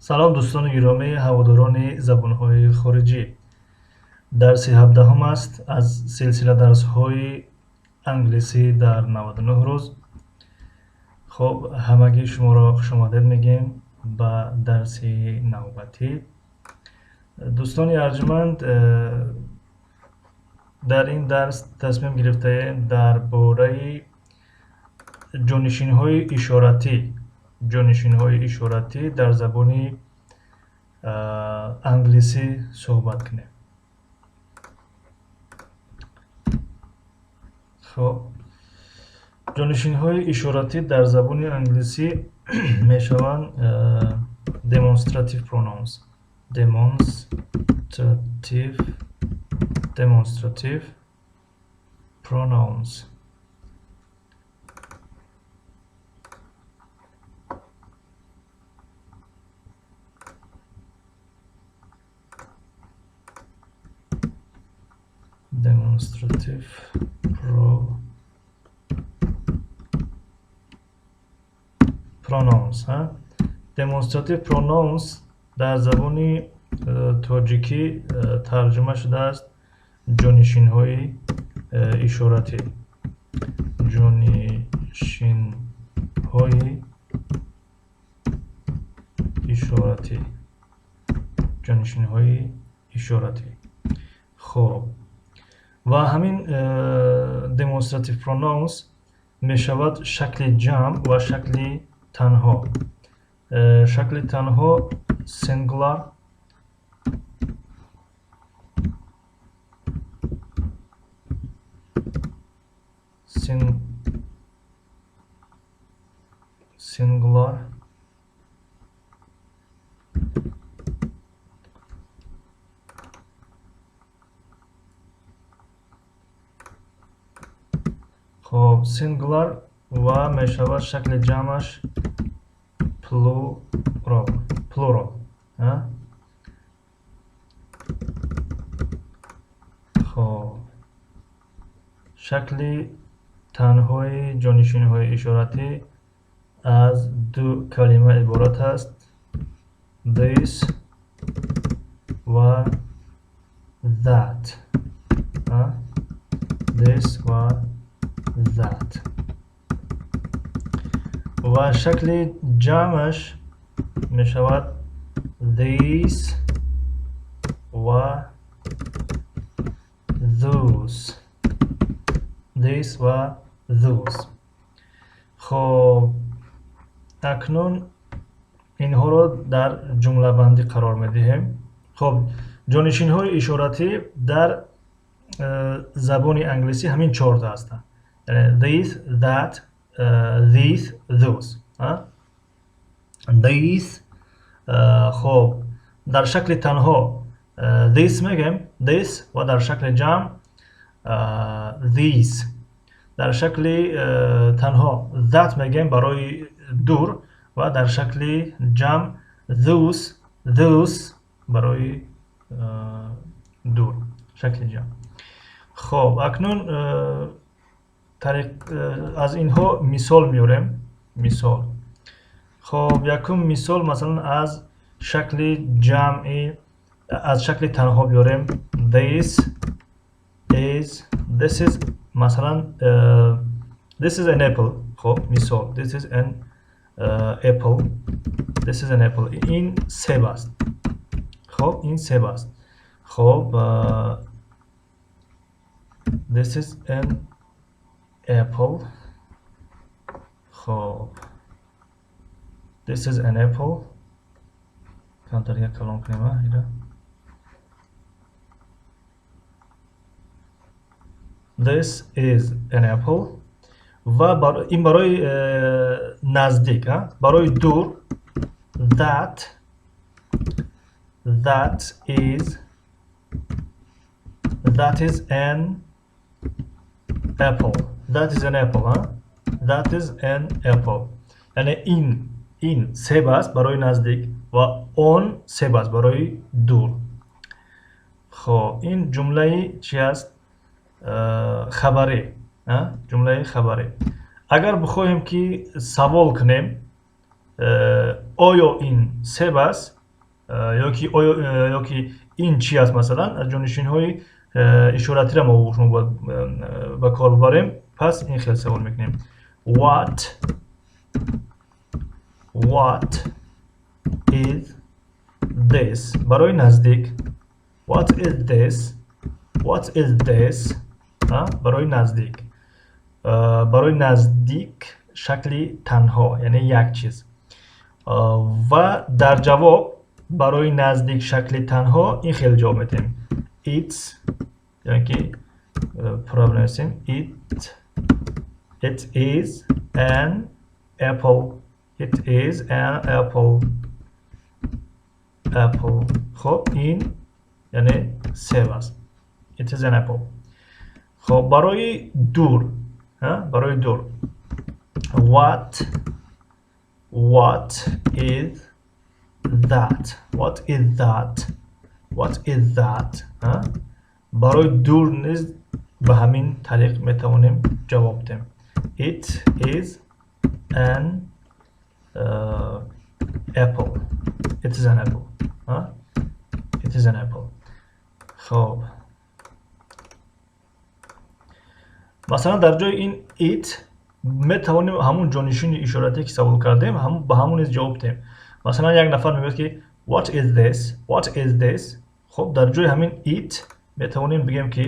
Салом, дӯстони гиромӣ, ҳаводорони забонҳои хориҷӣ. Дарси 17-ум аст аз силсила дарсҳои англисӣ дар 99 рӯз. Хуб, ҳамагӣ шуморо хушомадед мегӯем ба дарси навбатӣ. Дӯстони арҷманд, дар ин дарс тасмим гирифтаем дар бораи ҷонишинҳои ишоратӣ дар забони англисӣ суҳбат кунем. Хуб, ҷонишинҳои ишоратӣ дар забони англисӣ мешаванд demonstrative pronouns, demonstrative pronouns. Demonstrative pronouns. Demonstrative pronouns дар забони тоҷикӣ тарҷума шудааст ҷонишинҳои ишоратӣ, ҷонишинҳои ишоратӣ, ҷонишинҳои ишоратӣ. Хуб, ва ҳамин demonstrative pronouns мешавад шакли ҷамъ ва шакли танҳо. Шакли танҳо singular, singular, хуб, singular ва мешавад шакли ҷамъаш plural, plural. Хуб, шакли танҳои ҷонишинҳои ишоратӣ аз ду калима иборат аст: this ва that, this ва that. Ва шакли ҷамъаш мешавад these ва those, these ва those. Хуб, акнун инҳоро дар ҷумлабандӣ қарор медиҳем. Хуб, ҷонишинҳои ишоратӣ дар забони англисӣ ҳамин чорта ҳастанд, яъне this, that, these, those. This, хуб, дар шакли танҳо this мегӯем, this, ва дар шакли ҷамъ these. Дар шакли танҳо that мегӯем барои дур ва дар шакли ҷамъ those, those барои дур, шакли ҷамъ. Хуб, акнун аз инҳо мисол меорем, мисол. Хуб, якум мисол, масалан, аз шакли ҷамъи, аз шакли танҳо биёрем. This is, масалан, this is an apple. Хуб, мисол: this is an apple, this is an apple. Ин себ аст. Хуб, ин себ аст. Хуб, this is an apple. Хуб, this is an apple. Камтар як калон кунем ира. This is an apple. Ва ин барои наздик. Барои дур that is an apple, that is an apple, that is an apple. Яъне ин себ аст барои наздик ва он себ аст барои дур. Хуб, ин ҷумлаи чи аст? Хабарӣ, ҷумлаи хабарӣ. Агар бихоҳем, ки савол кунем, Оё ин себ аст ё ки оё ё ки ин чӣ аст, масалан, аз ҷонишинҳои ишоратиро мо шумо бояд ба кор бибарем. Пас ин хел савол мекунем: What is this? Барои наздик. What is this? What is this? Барои наздик, барои наздик шакли танҳо, яъне як чиз. Ва дар ҷавоб барои наздик шакли танҳо ин хел ҷавоб медиҳем: it's, яъне ки пурра бинависем: it is an apple. It is an apple. Apple. Хоб, ин яъне себ аст. It is an apple. Хоб, барои дур, барои дур: What is that? What is that? What is that? Барои дур низ ба ҳамин тариқ метавонем ҷавоб диҳем: it is an apple. It is an apple. It is an apple. Хоб, масалан, дар ҷои ин it метавонем ҳамун ҷонишини ишоратие, ки савол кардем, ба ҳамун низ ҷавоб диҳем. Масалан, як нафар мегӯяд, ки "What is this? What is this?" Хоб, дар ҷои ҳамин it метавонем бигӯем, ки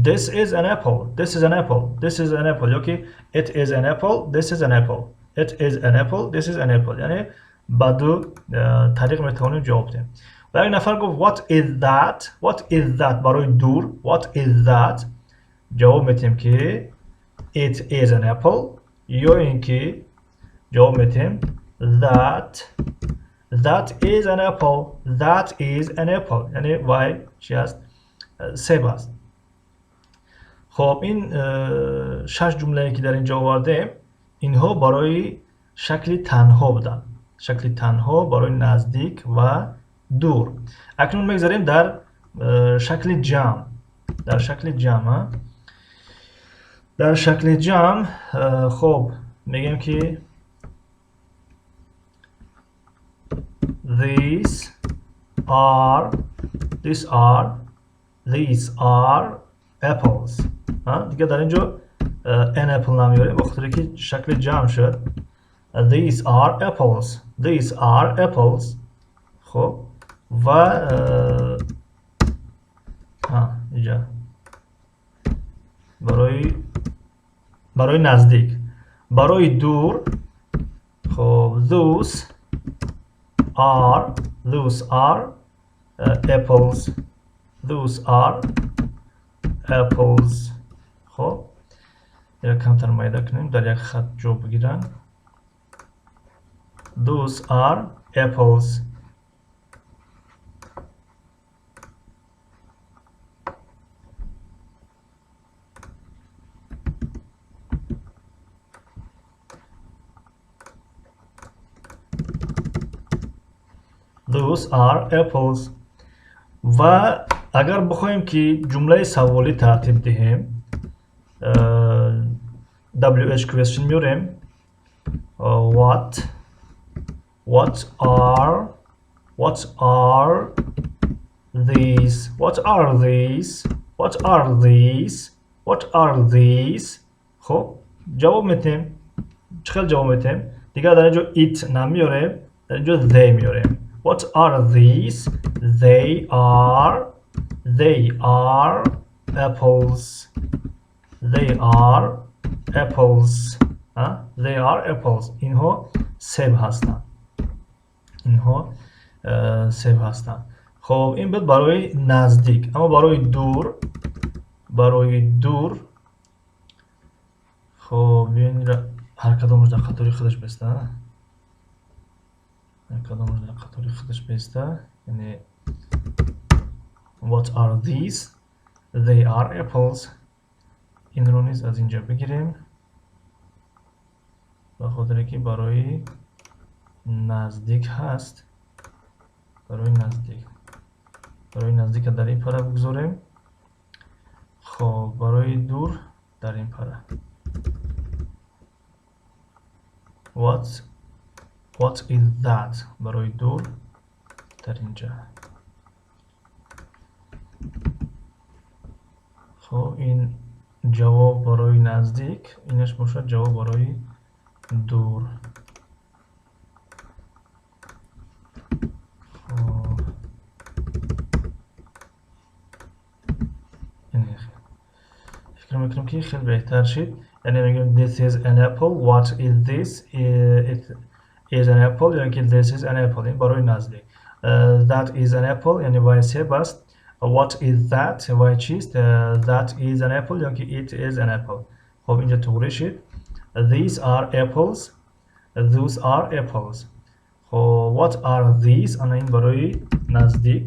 this is an apple. This is an apple. This is an apple. Ёки it is an apple. This is an apple. It is an apple. This is an apple. Яъне ба ду тариқ метавонем ҷавоб диҳем. Ва як нафар гуфт: "What is that? What is that?" Барои дур: "What is that?" Ҷавоб медиҳем, ки it is an apple, ё ин ки ҷавоб медиҳем that is an apple. That is an apple. Яъне вай чи аст? Себ аст. Хоб, ин шаш ҷумлае, ки дар ин ҷо овардем, инҳо барои шакли танҳо буданд, шакли танҳо барои наздик ва дур. Акнун мегзарем дар шакли ҷамъ. Дар шакли ҷамъ, дар шакли ҷамъ, хоб, мегӯем, ки these are apples. Дигар дар ин ҷо an apple намеорем, ба хотире ки шакли ҷамъ шуд. These are apples. These are apples. Хоб, ва инҷа барои наздик. Барои дур, хоб, those are apples. Those are apples. Хоб, як камтар майда кунем, дар як хат ҷо бигиранд. Those are apples. Those are apples. Ва агар бихоҳем, ки ҷумлаи саволӣ тартиб диҳем, WH question меорем: What are these? What are these? What are these? What are these? Хоб, ҷавоб медиҳем. Чӣ хел ҷавоб медиҳем? Дигар дар ин ҷо it намеорем, дар ин ҷо they меорем. What are these? They are apples. They are apples. They are apples. Инҳо себ ҳастанд. Инҳо себ ҳастанд. Хоб, ин буд барои наздик. Аммо барои дур, барои дур, хоб, биён, ҳар кадомаш дар қатори худаш беста, ҳар кадомаш дар қатори худаш беста. Яъне what are these? They are apples. Инро низ аз инҷа бигирем, ба хотире ки барои наздик ҳаст. Барои наздик, барои наздика дар ин пара бигузорем. Хоб, барои дур Дар ин пара what is that барои дур дар инҷа. Хоб, ин ҷавоб барои наздик, инаш бошад ҷавоб барои дур. Хоб, фикр мекунам, ки хеле беҳтар шид. Яъне мегӯем this is an apple, what is this, it is an apple ё ки this is an apple. Ин барои наздик. That is an apple, яъне вай себ аст. What is that, вай чист? That is an apple ё ки it is an apple. Хоб, инҷа туғри шид. These are apples, those are apples. Хоб, what are these, ана ин барои наздик.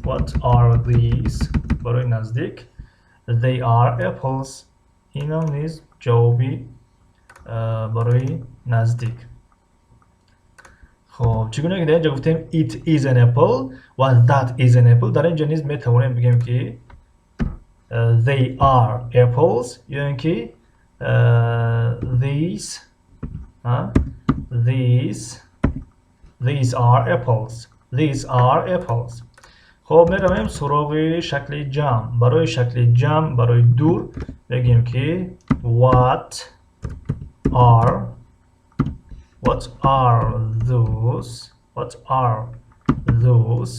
What are these барои наздик. They are apples. Инам низ ҷавоби барои наздик. Хоб, чӣ гуна ки дар инҷа гуфтем it is an apple ва that is an apple, дар инҷа низ метавонем бигӯем, ки they are apples ё ин ки these are apples, these are apples. Хоб, меравем суроғи шакли ҷамъ. Барои шакли ҷамъ барои дур мегӯем, ки what are those, what are those,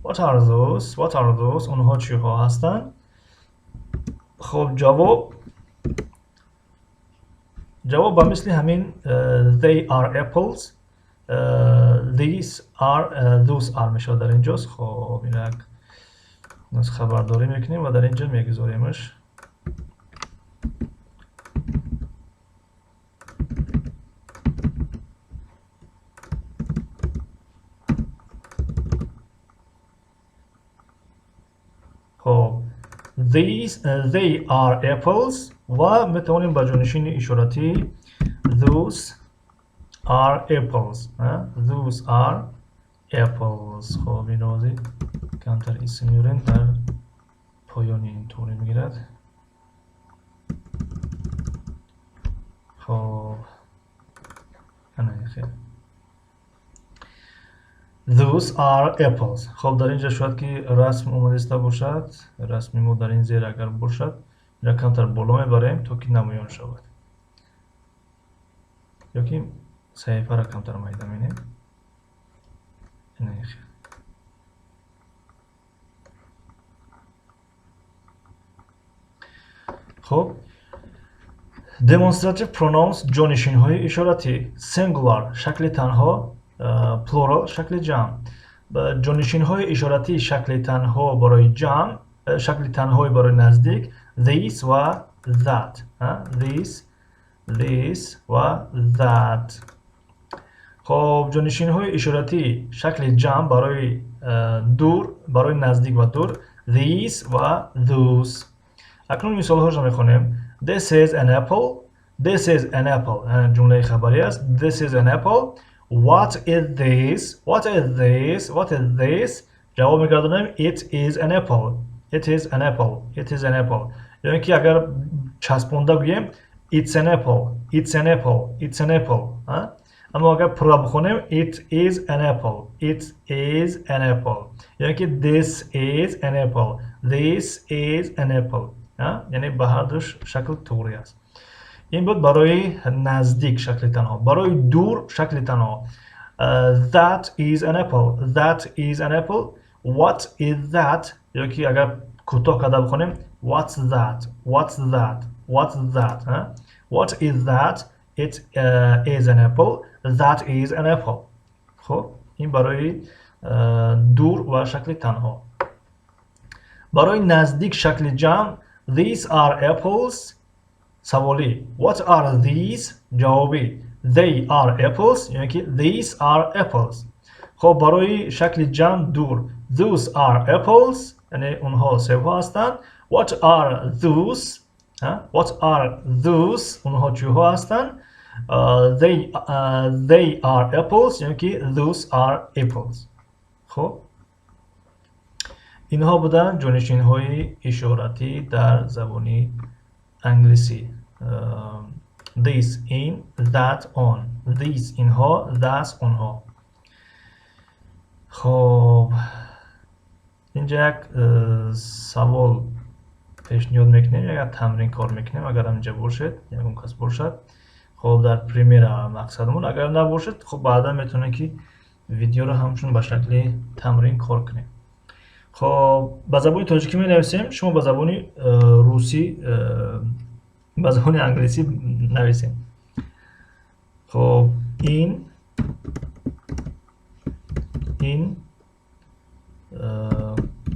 what are those, what are those. Онҳо чиҳо ҳастанд? Хоб, ҷавоб ба мисли ҳамин they are apples, these are, those are мешавад дар инҷост. Хоб, инак хабардорӣ мекунем ва дар инҷа мегузоремаш. Хоб, these, they are apples ва метавонем ба ҷонишини ишоратӣ those are apples, those are apples. Хоб, инро ҳозир камтар исм меорем, дар поёни ин туғри мегирад. Хоб, ана хел, those are apples. Хоб, дар инҷа шояд ки расм омадаиста бошад. Расми мо дар ин зер агар бошад, инро камтар боло мебарем, то ки намоён шавад, ё ки саҳифаро камтар майда менем. Ина хел. Хоб, demonstrative pronouns, ҷонишинҳои ишоратӣ. Singular шакли танҳо, plural шакли ҷамъ. Ҷонишинҳои ишоратии шакли танҳо барои ҷамъ, шакли танҳои барои наздик this ва that, this, this ва that. Хоб, ҷонишинҳои ишоратии шакли ҷамъ барои дур, барои наздик ва дур these ва those. Акнун мисолҳоро мехонем. This is an apple. This is an apple ҷумлаи хабарӣ аст. This is an apple. What is this? What is this? What is this? Ҷавоб мегардонем: it is an apple, it is an apple, it is an apple. Ё ин ки агар часпонда гӯем: it's an apple, it's an apple, it's an apple. Аммо агар пурра бихонем: it is an apple, it is an apple. Ё ин ки this is an apple, this is an apple. Яъне ба ҳар ду шакл туғри аст. Ин буд барои наздик шакли танҳо. Барои дур шакли танҳо: that is an apple, that is an apple. What is that? Ё ки агар кӯтоҳ карда бихонем: what's that? What's that? What's that? What is that? It is an apple. That is an apple. Хуб, ин барои дур ва шакли танҳо. Барои наздик шакли ҷамъ: these are apples. Саволӣ: what are these? Ҷавобӣ: they are apples ё ки these are apples. Хоб, барои шакли ҷамъ дур: those are apples, яъне онҳо себҳо ҳастанд. What are those? What are those? Онҳо чиҳо ҳастанд? They are apples ё ки those are apples. Хуб, инҳо буданд ҷонишинҳои ишоратӣ дар забони англисӣ. This, in, that, on. This инҳо, that онҳо. Хоб, инҷа як савол пешниҳод мекунем, як тамрин кор мекунем, агар ҳаминҷа бошед, ягон кас бошад. Хоб, дар премьера мақсадмон, агар набошед, хоб баъдан метавонем ки видеоро ҳамчун ба шакли тамрин кор кунем. Хоб, ба забони тоҷикӣ менависем, шумо ба забони русӣ, ба забони англисӣ нависем. Хоб, ин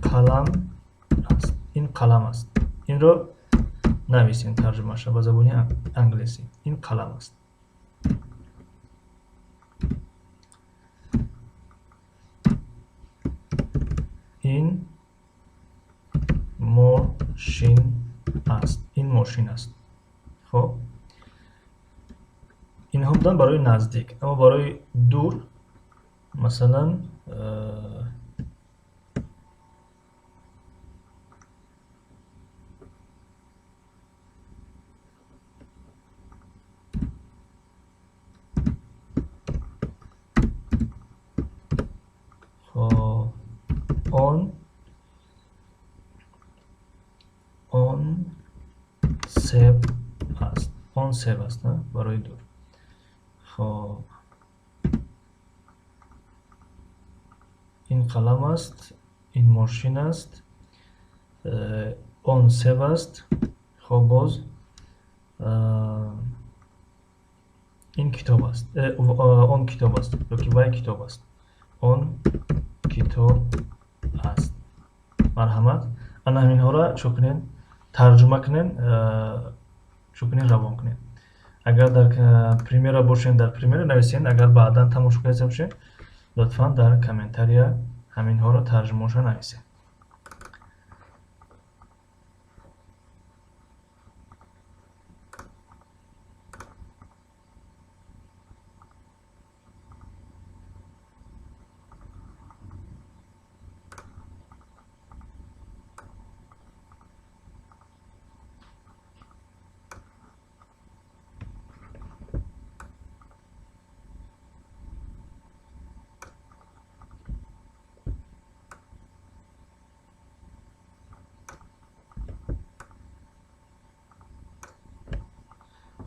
қалам аст. Ин қалам аст. Инро нависем тарҷумаша ба забони англисӣ. Ин қалам аст. Ин мошин аст. Ин мошин аст. Хоб, инҳо буданд барои наздик, аммо барои дур, масалан, хоб, он себ аст. Он себ аст, барои дур. Хоб, ин қалам аст, ин мошин аст, он себ аст. Хоб, боз ин китоб аст, он китоб аст ёки вай китоб аст. Он китоб аст. Марҳамат, ана ҳаминҳоро чӯ кунед, тарҷума кунед, чӯ кунед, равон кунед. Агар дар премьера бошед, дар премьера нависед, агар баъдан тамошо карда бошед, лутфан дар комментария ҳаминҳоро тарҷумаша нависед.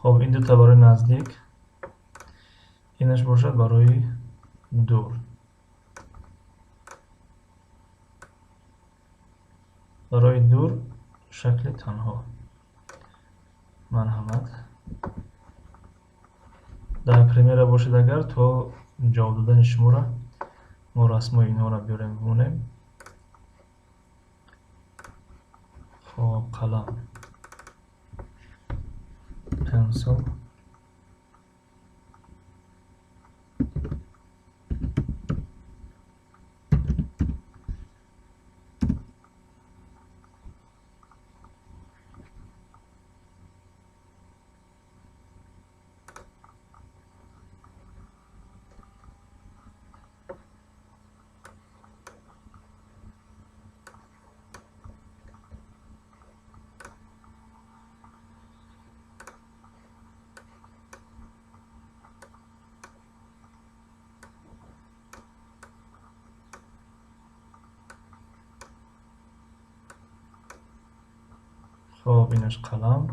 Хоб, ин дута барои наздик, инаш бошад барои дур. Барои дур шакли танҳо. Марҳамат, дар премьера бошед, агар то ҷавоб додани шуморо мо расмои инҳоро биёрем бимонем. Хоб, қалам, pencil, Хоб, инаш қалам,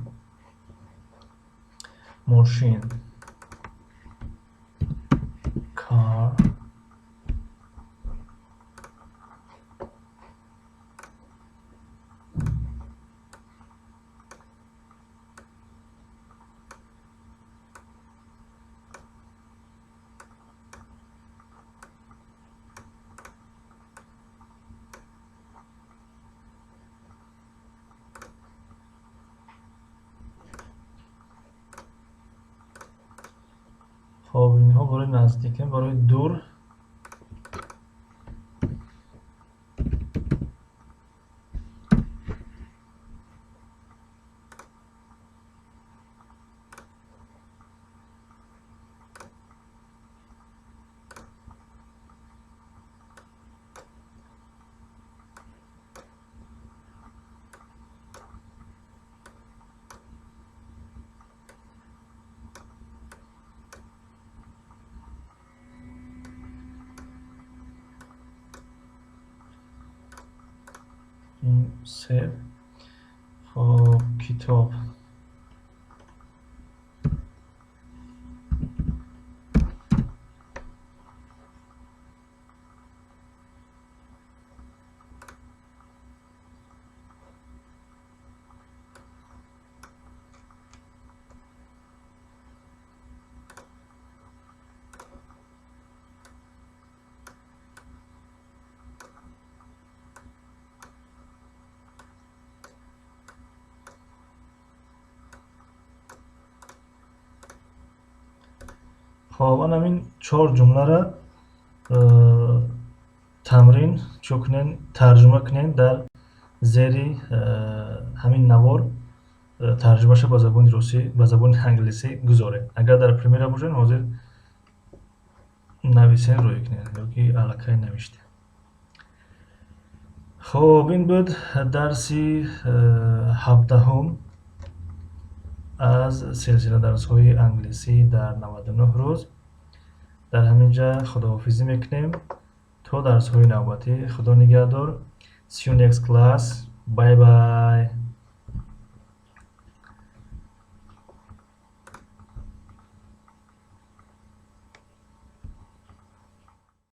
мошин, car, Хоб, инҳо барои наздикем, барои дур Ин себ. Хоб, китоб. Хоб, ан ҳамин чор ҷумларо тамрин чӣ кунен, тарҷума кунен. Дар зери ҳамин навор тарҷумаша ба забони русӣ, ба забони англисӣ гузоред. Агар дар примера бошед, ҳозир нависен, рӯй кунед ёки аллакай навиштем. Хоб, ин буд дарси 17-ум аз силсила дарсҳои англисӣ дар 99 рӯз. Дар ҳамин ҷа худоҳофизӣ мекунем то дарсҳои навбатӣ. Худо нигаҳдор. See you next class. Bye bye.